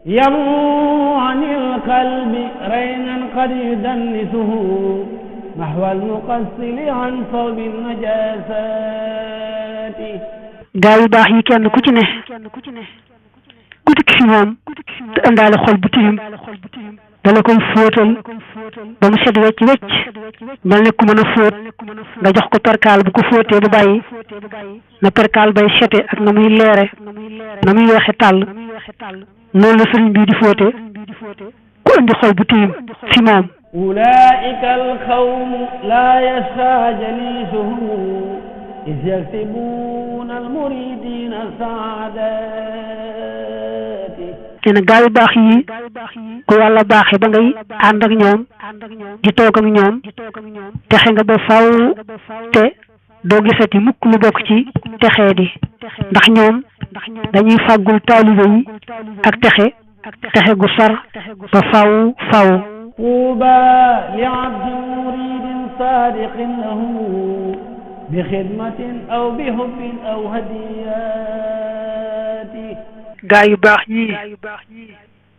يمو عن القلب رينا قد يدنسه نحو المقصل عن صوب النجاسات gaa yu baax yi kenn ku ci ne ku dikk fi moom te indaale xol bu tilim dala koy fóotal ba mu set wecc wecc mel ne ku mën a fóot nga jox ko perkaal bu ko fóotee ba bàyyi na perkaal bay sete ak na muy leere na muy weexe tàll noonu la sëriñ bii di fóote ku indi xol bu tilim fi moom أولئك القوم لا يشقى جليسهم إذ يكتبون المريدين السعادات nee na gaa yu baax yi ku yàlla baaxee ba ngay ànd ak ñoom di toog ak ñoom texe nga ba faw te doo gisati mukk lu bokk ci texee di ndax ñoom dañuy fàggul taalibe yi ak texe gu sar ba faw طوبى لعبد مريد صادق له بخدمة أو بحب أو هديات gaa yu baax yii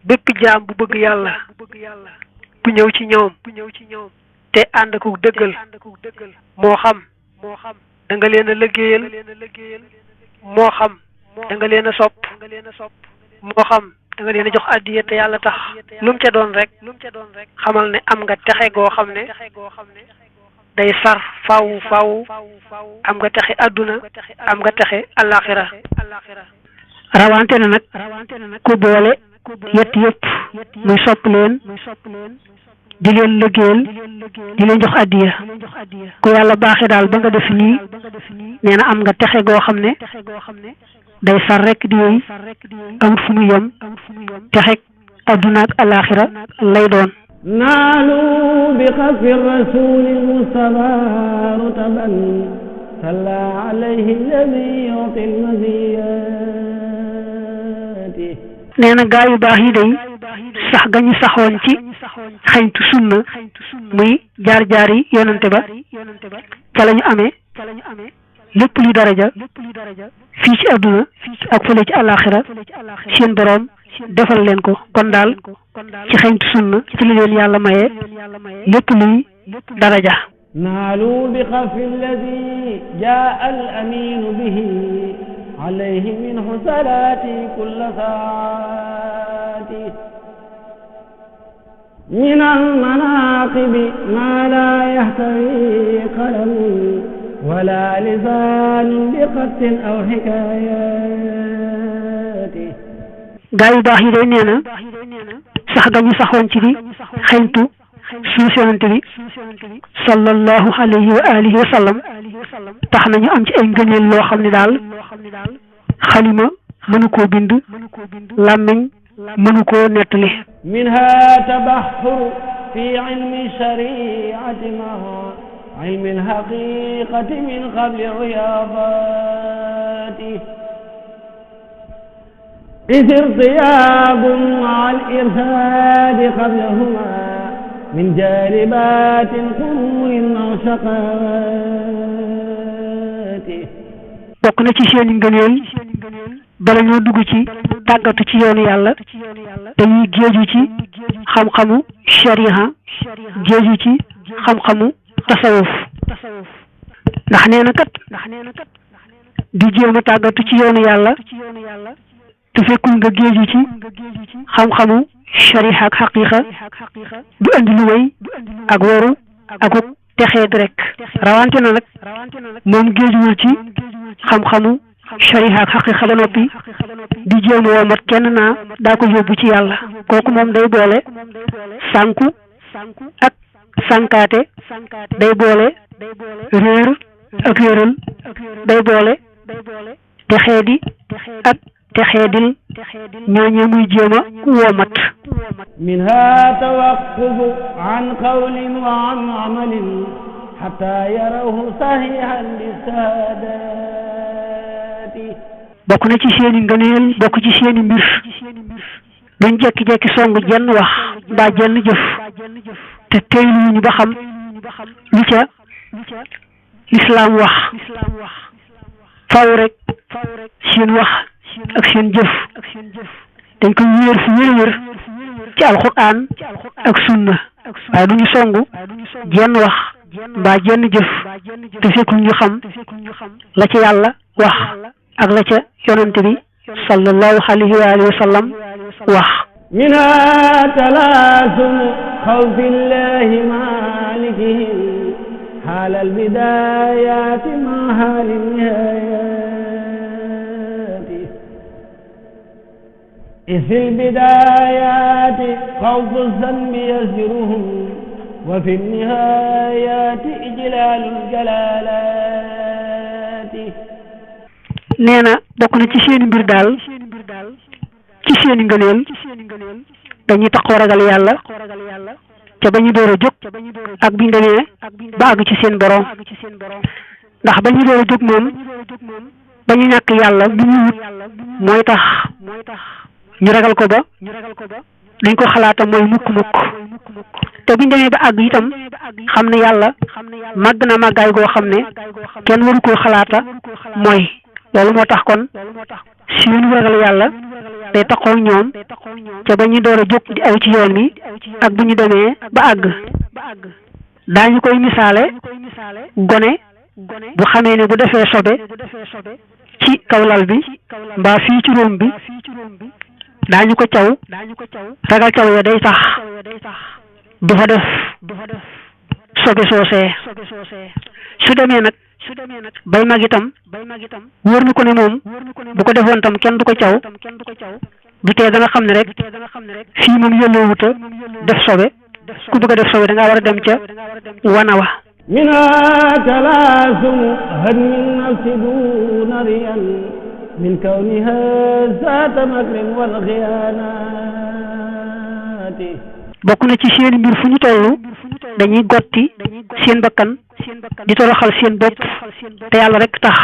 bépp jaam bu bëgg yàlla bu ñëw ci ñoom te ànd ak dëggal moo xam da nga leen a liggéeyal moo xam da nga leen a sopp moo xam da nga leen a jox addiya te yàlla tax lu mu ca doon rek xamal ne am nga texe goo xam ne day sar faw am nga texe adduna am nga texe alaxira rawante na nag ku boole yett yëpp muy sopp leen di leen liggéeyal di leen jox addiya ku yàlla baaxee daal ba nga def nii nee na am nga texe goo xam ne day sar rek di wéy amut fu mu yem texe adduna ak alaxira lay doon نالوا بخف الرسول المصطفى رتبا صلى عليه الذي يعطي المزيات nee na gaa yu baax yi day sax ga ñu saxoon ci xañtu sunna muy jaar yi yonante ba ca la ñu amee lépp luy daraja fii ci adduna ak fële ci alaxira seen boroom defal leen ko kon daal ci xeñtu sunna ci li leen yàlla maye lépp luy daraja نالوا بخف الذي جاء الأمين به عليه منه صلاتي كل ساعات من المناقب ما لا يحتوي قلم ولا لسان بخط أو حكايات gaa yu baax yi day nee na sax ga ñu saxoon ci di xeñtu suuf yonante bi sallallahu alayhi wa alihi wa sallam tax nañu am ci ay ngëneel loo xam ne daal xalima mënu koo bind làmmiñ mënu koo nettali منها تبحر في علم الشريعة مع علم الحقيقة من قبل عياضاته إذ ارتياب مع الإرهاب قبلهما من جالبات قرور أو شقوات bokk na ci seeni ngëneel bala ñoo dugg ci tàggatu ci yoonu yàlla dañuy géeju ci xam-xamu shariha géeju ci xam-xamu tasawuf ndax nee na kat di jéem a tàggatu ci yoonu yàlla te fekkul nga géeju ci xam-xamu shariha ak xaqiqa du andi lu wéy ak waru ak texeed rek rawante na nag moom géejuwul ci xam-xamu shariha ak xaqiqa ba noppi di jéem woo mat kenn naa daa ko yóbbu ci yàlla kooku moom day boole sànku ak sànkaate day boole réer ak réeral day boole texeedi ak texeedil ñooñu muy jéem a woomat منها توقف عن قول وعن عمل حتى يروه صحيحا للسادات bokk na ci seeni ngëneel bokk ci seeni mbir dañ jekki-jekki song jenn wax mbaa jenn jëf te teyluñu ba xam lu ca lislaam wax faw rek seen wax ak seen jëf dañ koy wéer fu wér ci alquran ak sunna waaye du ñu songu jenn wax mbaa jenn jëf te fekkul ñu xam la ca yàlla wax ak la ca yonante bi sallallahu alayhi wa alihi wa sallam wax minha talaasum xawfi llahi malikihim حال البدايات مع حال النهايات إذ في البدايات خوف الذنب يزجرهم وفي النهايات إجلال الجلالات nee na bokk na ci seeni mbir daal ci seeni ngëneel dañuy taxaw ragal yàlla ca ba ñu door a jóg ak bi ñu demee ba àgg ci seen borom ndax ba ñu door a jóg moom ba ñu ñàkk yàlla lu ñu wut mooy tax ñu ragal ko ba dañ ko xalaata mooy mukk te bu ñu demee ba àgg itam xam ne yàlla màgg na màggaay goo xam ne kenn waru koo xalaata mooy loolu moo tax kon si ñu ragal yàlla day taxaw ñoom ca ba ñu door a jóg di aw ci yoon wi ak bu ñu demee ba àgg daañu koy misaale gone bu xamee ne bu defee sobe ci kaw lal bi mbaa fii ci róom bi daañu ko caw ragal caw ya day tax du fa def sobe soosee su demee nag bay mag itam wóor na ko ne moom bu ko defoon tam kenn du ko caw du tee da nga xam ne rek fii moom yëlloo wuta def sobe ku bëgg a def sobe da ngaa war a dem ca wana wa minha talaasum hadmi nafsi duna riyan min kawniha zaata makrin wal xiyaanaati bokk na ci seen mbir fu ñu toll dañuy gotti seen bakkan di toroxal seen bopp te yàlla rek tax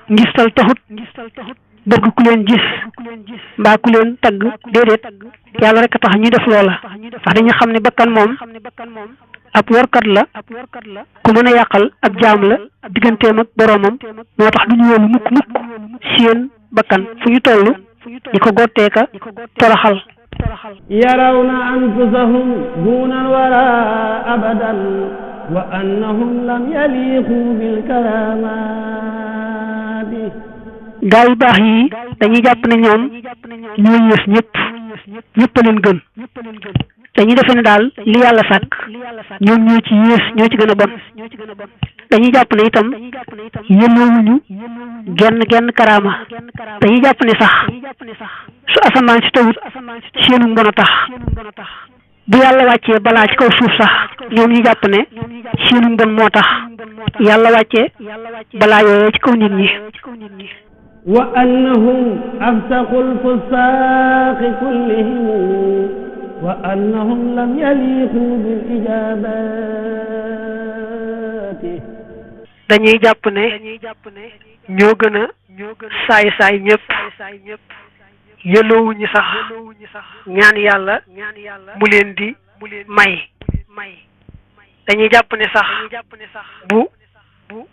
ngistal taxut bëgg ku leen gis mbaa ku leen tagg déedéet yàlla rek tax ñu def loola ndax dañu xam ne bakkan moom ab warkat la ku mën a yàqal ab jaam la digganteem ak boroomam moo tax du ñu wóolu mukk seen bakkan fu ñu toll di ko gotteeka toroxal yarawna anfusahum duna alwara abadan wa annahum lam yaliqu bil karamati gaa yu baax yi dañuy jàpp ne ñoom ñoo yées ñëpp a leen gën dañuy defe ne daal li yàlla sàkk ñoom ñoo ci yées ñoo ci gën a bon dañuy jàpp ne itam yelloowuñu genn karaama dañuy jàpp ne sax su asamaan si tawut seenu mbon a tax bu yàlla wàccee balaa ci kaw suuf sax ñoom ñu jàpp ne seenu mbon moo tax yàlla wàccee balaa yooyee ci kaw nit ñi wa annahum afsaqul fusaaqi kullihim wa annahum lam yaliqu bil ijabati dañuy jàpp ne ñoo gën a saay ñëpp yëloowuñu sax ñaan yàlla mu leen di may dañuy jàpp ne sax bu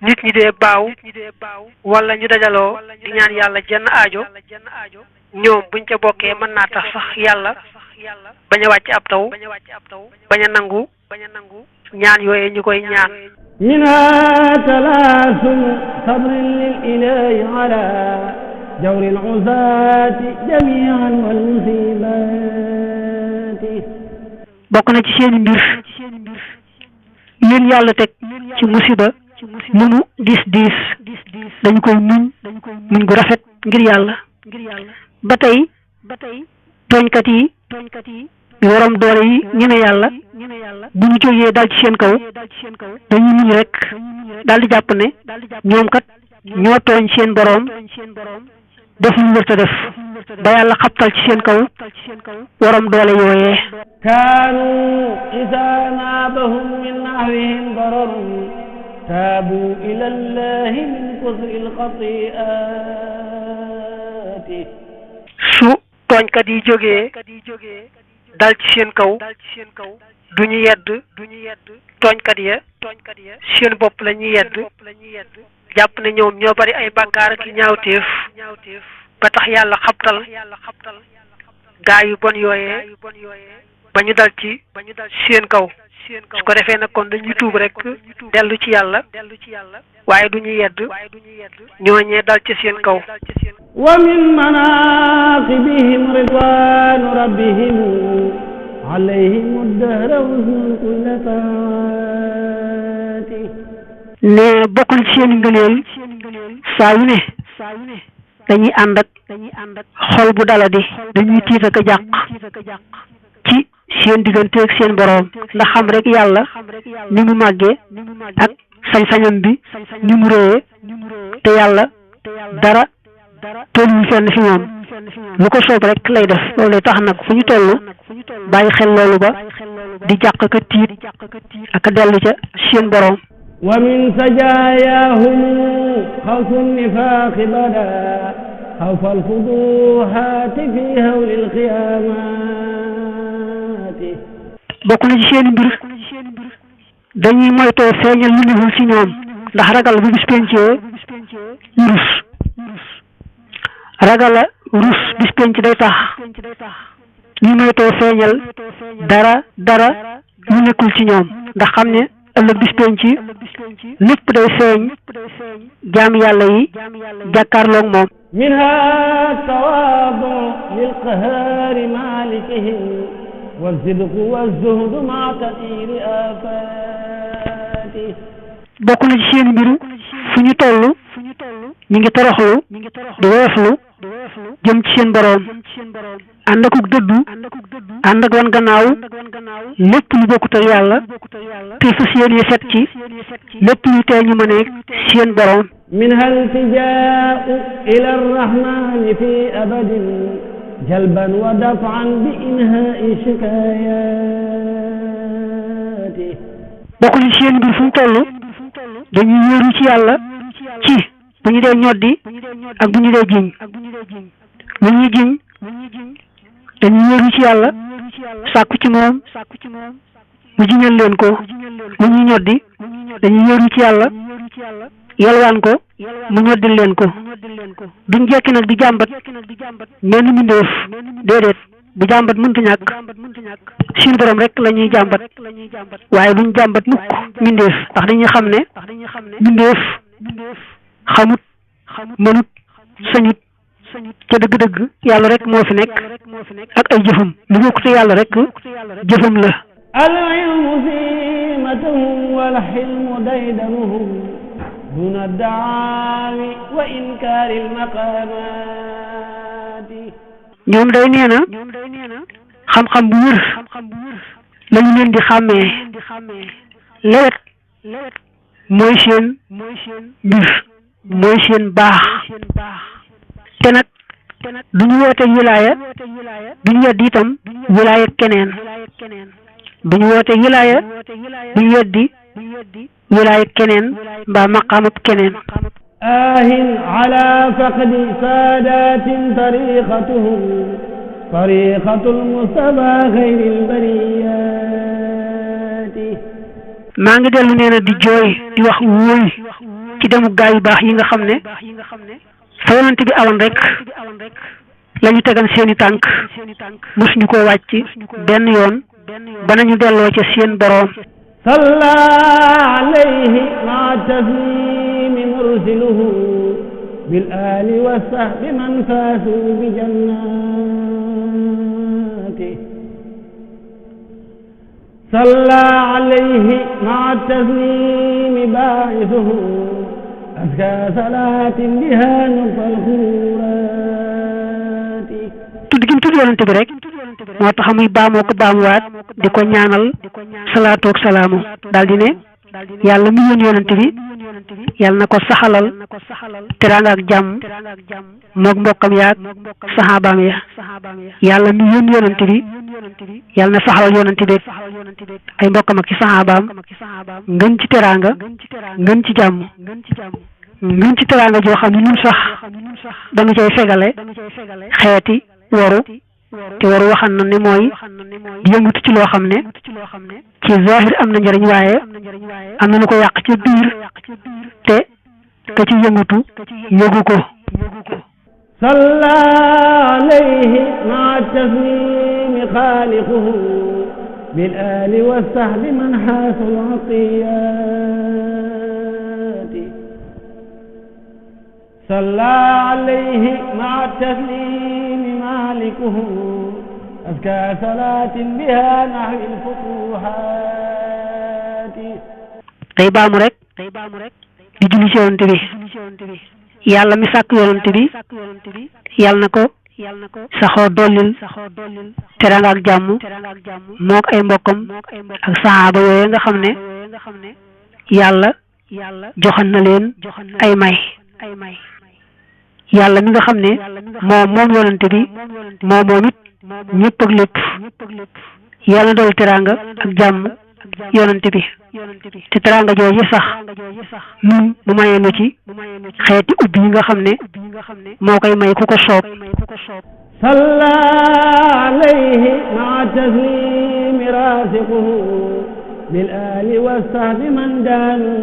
nit ñi dee baaw wala ñu dajaloo di ñaan yàlla jenn aajo ñoom buñ ca bokkee mën naa tax sax yàlla bañ a wàcc ab taw bañ a nangu ñaan yooye ñu koy ñaan minha talaasum sabrin lil ilahi ala jawri al usaati jamian wal musibati bokk na ci seeni mbir leen yàlla teg ci musiba lu mu diis dañu koy muñ gu rafet ngir yàlla ba tey tooñkat yi waram doole yi ñeme yàlla bu ñu jógee dal ci seen kaw dañu muñ rek daal di jàpp ne ñoom kat ñoo tooñ seen boroom def lu wërta def ba yàlla xabtal ci seen kaw waram doole yooyee kaanu isa naabahum min nahwihim dararun taabu ila llahi min kusri alxatiati su tooñkat yi jógee dal ci seen kaw duñu yedd tooñkat ya seen bopp la ñuy yedd jàpp ne ñoom ñoo bari ay bàkkaar ak ñaawteef ba tax yàlla xabtal gaa yu bon yooyee ba ñu dal ci seen kaw su ko defee nag kon dañuy tuub rek dellu ci yàlla waaye du ñu yedd ñooñee dal ci seen kaw. wa min manaqibihim ridwanu rabbihim alayhim dahra husnul kullataati ne bokk na ci seen ngëneel saa yu ne dañuy ànd ak xol bu daladi dañuy tiit ak a jàq ci seen diggante ak seen boroom ndax xam rek yàlla ni mu màggee ak sañ-sañam bi ni mu réyee te yàlla dara tolluwul fenn fi moom lu ko soob rek lay def loolu tax nag fu ñu toll bàyyi xel loolu ba di jàq ka tiit ak a dellu ca seen boroom. wa min sajaayahum xawfu nifaaqi bada xawfa alfuduhaati fi hawli alqiyaamaati bokk na ci seen mbir dañuy moytoo feeñal lu newul ci ñoom ndax ragal bu bis pencee ñu rus ragala rus bis penc day tax ñu moytoo feeñal dara lu nekkul ci ñoom ndax xam ne ëllëg bis penc lépp day feeñ jaam yàlla yi jàkkaarloog moom. minha tawaadu lil qahaari maalikihim wa sidqu wa zuhdu maa tatiiri aafaati bokk na ci seen mbiru fu ñu toll ñu ngi toroxlu di wooflu jëm ci seen boroom ànd akuk dëddu ànd ak wan gannaaw lépp lu bokkut ak yàlla te fas yéene set ci lépp lu tee ñu mëneeg seen boroom. minha iltijaa'u ila arrahmani fi abadin jalban wa daf'an bi inhaa'i shikaayaati bokk na ci seen mbir fu mu toll dañuy wéeru ci yàlla ci bu ñu dee ñoddi ak bu ñu dee jiñ bu ñuy jiñ dañuy wéeru ci yàlla sàkku ci moom mu jiñal leen ko bu ñuy ñoddi dañuy wéeru ci yàlla yalwaan ko mu ñoddil leen ko duñ jekki nag di jàmbat menn mbindéef déedéet bu jàmbat mënta ñàkk suñu borom rek la ñuy jàmbat waaye duñ jàmbat mukk mbindéef ndax dañuy xam ne mbindéef xamut mënut sañut ca dëgg-dëgg yàlla rek moo fi nekk ak ay jëfam lu bokkute yàlla rek jëfam la. al ilmu ziinatuhum wal hilmu daydanuhum duna daawi wa inkaari al maqaamaati ñoom day nee na xam-xam bu wër lañu leen di xàmmee lewet mooy seen mbir mooy seen baax te nag duñu woote wilaaya duñu weddi itam wilaaya keneen duñu woote wilaaya duñu weddi wilaaya keneen mbaa maqaamab keneen. آهن على فقد سادات طريقتهم طريقة المصطفى خير البريات maa ngi dellu nee na di jooy di wax wóoy ci demu gaa yu baax yi nga xam ne fa yonent bi awoon rek la ñu tegan seeni tànk mosuñu koo wàcc benn yoon ba nañu delloo ca seen boroom. صلى عليه مع التسليم مرسله بالآل والصحب من فازوا بجناته صلى عليه مع التسليم باعثه أزكى صلاة بها نطفى الخيرات tudd gi mu tudd yonent bi rek moo tax muy baamoo ko baamuwaat di ko ñaanal salaatu ak salaamu daal di ne yàlla mi yónni yonent bi yàlla na ko saxalal teraanga ak jàmm moog mbokkam yaag saxaabaam ya yàlla mi yónni yonent bi yàlla na saxalal yonent bi ay mbokkam ak ci saxaabaam ngën ci teraanga ngën ci jàmm ngën ci teraanga joo xam ne ñun sax dañu cay fegale xeeti waru te waru waxan na ne mooy di yëngatu ci loo xam ne ci zahir am na njëriñ waaye am na lu ko yàq ci biir te ka ci yëngatu yëgu ko. صلى عليه مع التسليم خالقه بالآل والصحب من حاس العطيات صلى عليه مع التسليم مالكه أزكى صلاة بها نحو الفتوحات tey baamu rek di julli ci yonent bi yàlla mi sàkk yonent bi yàlla na ko saxoo dollil teraanga ak jàmm mook ay mbokkam ak saxaaba yooyu nga xam ne yàlla joxan na leen ay may yàlla mi nga xam ne moom yonent bi moom it ñëpp ak lépp yàlla na dool teraanga ak jàmm yonent bi te teraanga jooju sax nun mu mayee nu ci xeeti ubbi yi nga xam ne moo koy may ku ko soob صلى عليه مع التسليم راسقه بالآل والصحب من دانوا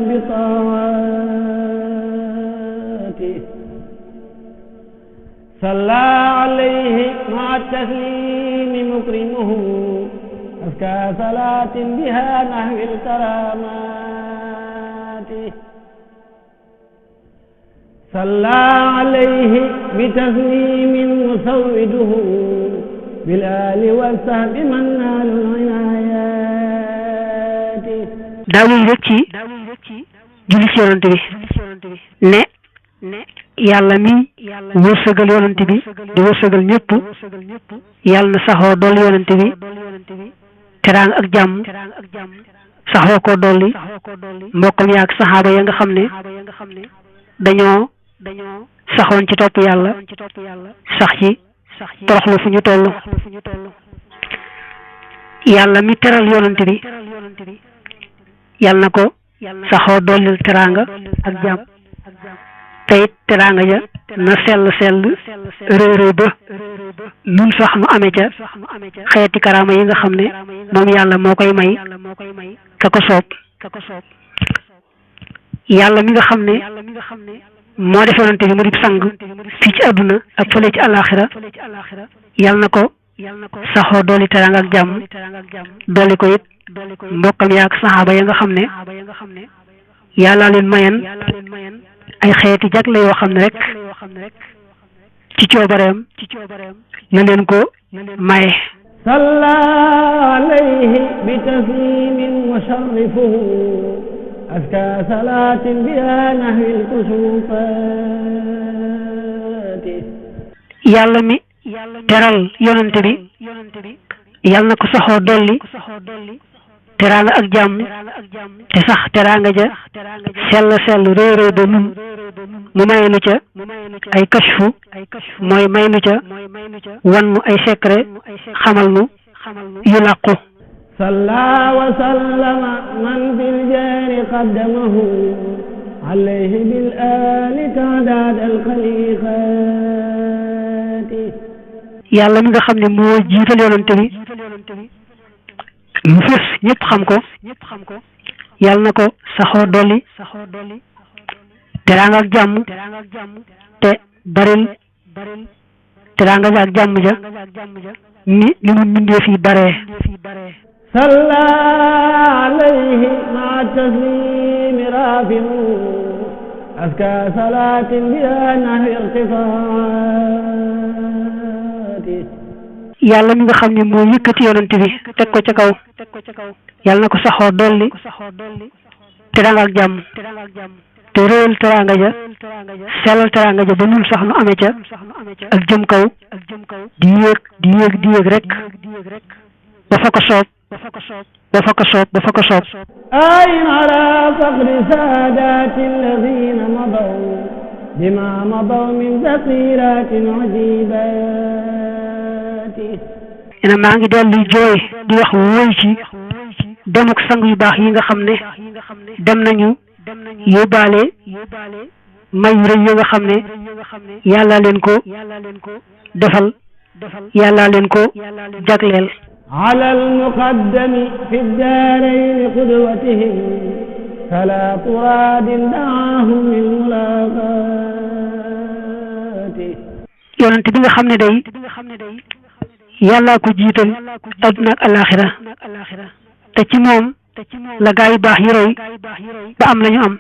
بطاعته صلى عليه مع التسليم مكرمه أزكى صلاة بها نحو الكرامات صلى عليه بتسليم مسوده بالآل والصحب من نال العنايات daawul rek ci julli ci yonent bi ne yàlla mi wërsëgal yonent bi di wërsëgal ñëpp yàlla na saxoo dolli yonent bi teraanga ak jàmm saxoo ko dolli mbokkam yaak saxaaba ya nga xam ne dañoo saxoon ci topp yàlla sax ci toroxlu fu ñu toll yàlla mi teral yonent bi yàlla na ko saxoo dollil teraanga ak jàmm te it teraanga ja na sell rëy ba nun sax nu amee ca xeeti karaama yi nga xam ne moom yàlla moo koy may ka ko soob yàlla mi nga xam ne moo def yonent bi mu di sang fii ci àdduna ak fële ci àllaaxira yàlla na ko saxoo dolli teraanga ak jàmm dolli ko it mbokkam yaak saxaaba ya nga xam ne yàlla leen mayen ay xeeti jagle yoo xam ne rek ci coobareem na leen ko maye صلى عليه بتسليم مشرفه أزكى صلاة بها نحو الكسوفات yàlla mi teral yonent bi yàlla na ko saxoo dolli teraanga ak jàmm te sax teraanga ja sell réy ba nun mu may nu ca ay kashfu mooy may nu ca wan nu ay secret xamal nu yu làqu صلى وسلم من في الجار قدمه عليه بالآل تعداد الخليقات yàlla mi nga xam ne moo jiital yonent bi mu fës ñëpp xam ko yàlla na ko saxoo dolli teraanga ak jàmm te baril teraanga ja ak jàmm ja ni mu mbindee fi baree صلى عليه مع التسليم رافعه أزكى صلاة بها نحو ارتفاعات yàlla mi nga xam ne moo yëkkati yonent bi teg ko ca kaw yàlla na ko saxoo dolli teraanga ak jàmm te réyal teraanga ja sellal teraanga ja ba nun sax nu amee ca ak jëm kaw di yéeg rek ba fa ko soob أين على فقر سادات الذين مضوا بما مضوا من ذخيرات عجيبات ina maa ngi dellu jooy di wax wóoy ci demuk sang yu baax yi nga xam ne dem nañu yóbbaale may yu rëy yi nga xam ne yàlla leen ko defal yàlla leen ko jagleel على المقدم في الدارين قدوتهم فلا طراد دعاهم للملاقات yonent bi nga xam ne day yàllaa ko jiital adduna ak alaxira te ci moom la gaa yu baax yi roy ba am lañu am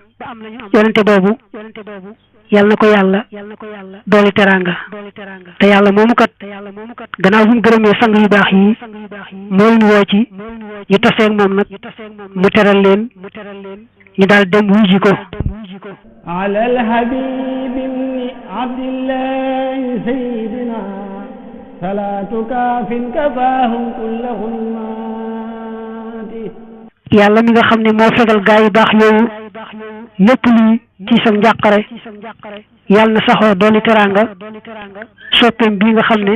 yonente boobu yàlla na ko yàlla dooli teraanga te yàlla moomu kat gannaaw bu mu gërëmee sang yu baax yi moo leen woo ci ñu taseeg moom nag mu teral leen ñu daal dem wuji ko ala alhabib ibni abdillahi sayyidina salaatu kaafin kafaahum kulla xulmaati yàlla mi nga xam ne moo fegal gaa yu baax yooyu lépp luy ci sa njàqare yàlla na saxoo dooli teraanga soppeem bii nga xam ne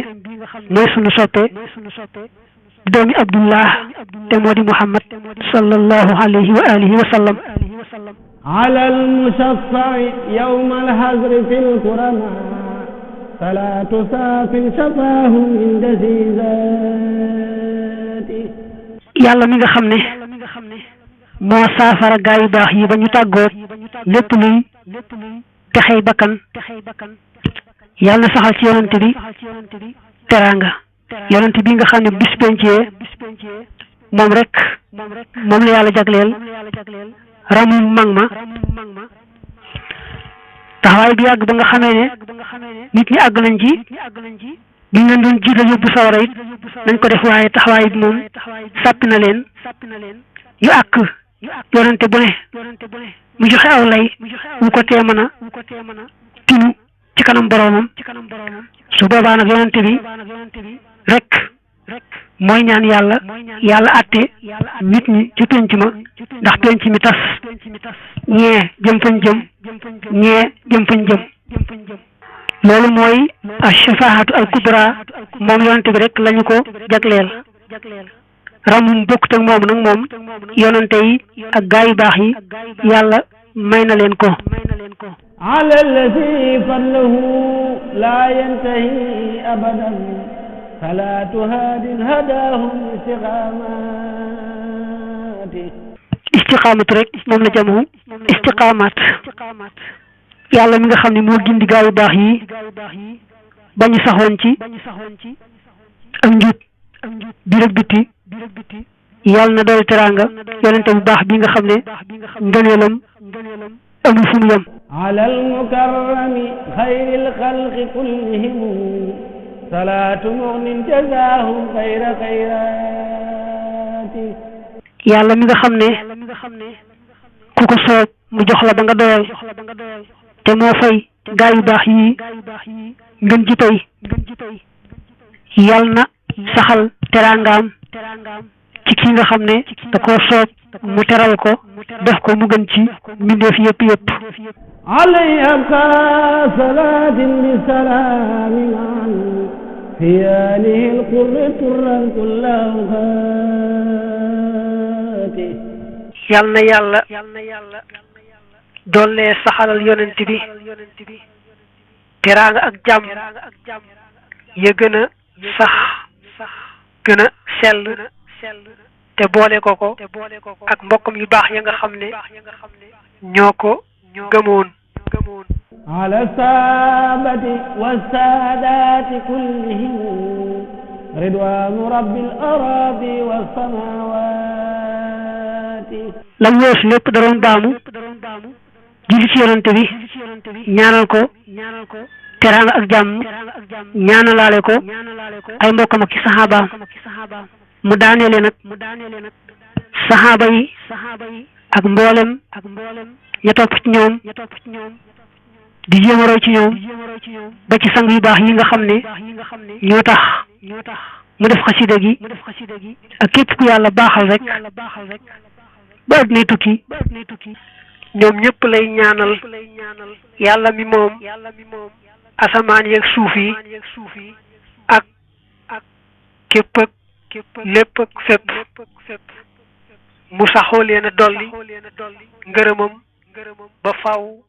mooy sunu soppe doomi abdullah te moo di muhammad sallallahu alayhi wa alihi wa sallam ala almushaffa'i yawma alhazri fi lkurama salaatu saafin shafaahum inda zizaati yàlla mi nga xam ne moo saafara gaa yu baax yi ba ñu tàggoot lépp luy texey bakkan yàlla na saxal ci yonante bi teraanga yonante bi nga xam ne bis pencee moom rek moom la yàlla jagleel ramum mag ma taxawaay bi yàgg ba nga xamee ne nit ñi àgg nañ ci biñ leen doon jiital yóbbu sawara it nañ ko def waaye taxawaay bi moom sàppi na leen yu àkk yonante bu ne mu joxe aw lay mu ko tee mën a tinu ci kanam boroomam su boobaa nag yonante bi rek mooy ñaan yàlla àtte nit ñi ci penc ma ndax penc mi tas ñee jëm fañ jëm ñee jëm fañ jëm loolu mooy ash-shafaatu al-kubra moom yonante bi rek lañu ko jagleel ramum bokkut ak moom nag moom yonante yi ak gaa yu baax yi yàlla may na leen ko ala alladi fadluhu la yantahi abadan salaatu haadin hadaahum istiqaamatu rek moom la jamu istiqaamaat yàlla mi nga xam ne moo gindi gaa yu baax yi ba ñu saxoon ci ak njub biir ak biti yàlla na dool teraanga yonente bu baax bi nga xam ne ngëneelam amul fu mu yem ala almukarrami xayril xalqi kullihim salaatu mughnin jazaahum xayra xayraati yàlla mi nga xam ne ku ko soob mu jox la ba nga doyal te moo fay gaa yu baax yi ngën ji tey yàlla na saxal teraangaam ci ki nga xam ne da koo soob mu teral ko def ko mu gën ci mbindeef yëpp alayhi abqa salaatin bi salaamin an fi alihi alqurri turran kulla awqaati yal na yàlla doole saxalal yonent bi teraanga ak jàmm ya gën a sax gën a sell te boole ko ak mbokkam yu baax ya nga xam ne ñoo ko gëmoon ala saabati wa saadaati kullihim ridwaanu rabbil araadi wa samaawaati lam weesu lépp da doon baamu julli ci yonante bi ñaanal ko teraanga ak jàmm ñaanalaale ko ay mbokkam ak ci saxaabaam mu daaneele nag saxaaba yi ak mboolem ña topp ci ñoom di jéem a roy ci ñoom ba ci sang yu baax yi nga xam ne ñoo tax mu def xasida gi ak képp ku yàlla baaxal rek ba addunay tukki ñoom ñëpp lay ñaanal yàlla mi moom asamaan yeeg suuf yi ak képp ak lépp ak fépp mu saxoo leen a dolli ngërëmam ba faw